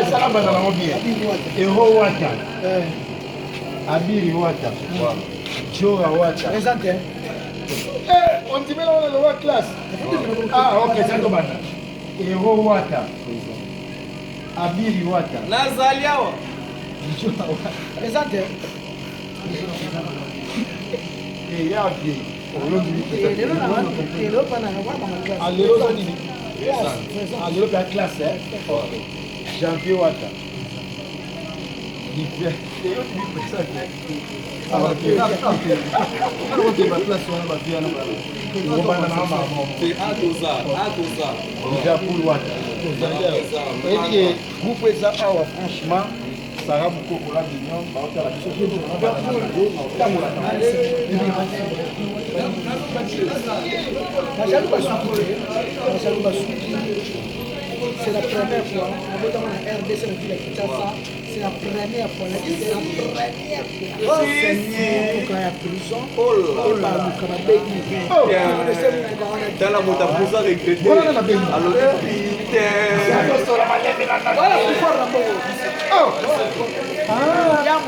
Sala banda nango bien. Ero Wata. Abiri Wata. Jora Wata. Présente. Eh, ondimela wana lowa classe. Ah, ok, ça tobanda. Ero Wata. Abiri Wata. Nazali awa. Jora Wata. Présente. Eh, ya bien. Olongi. Lelo na lelo pana na wana classe. Ah, lelo oza nini? Ah, lelo mpe ya classe, eh? Ok. Janvier Wata. Liver. Lelo timi présente. Ah, ok. Obanda na mama. Te atoza, atoza. Liverpool Wata. Oyebi ke groupe eza awa, franchement Sara Mokoko la Mignon baotala biso tambola. Bajaloux basuki te, bajaloux basuki. C'est la première fois nabotama na RDC, na ville ya Kinshasa. C'est la première fois, c'est la première fois motuka ya prison baluka babengi motuka wana. Tala moto apusa regretter. Wana na bengi. Alobi putain. Wala pouvoir na mbongo. Oh. Ya.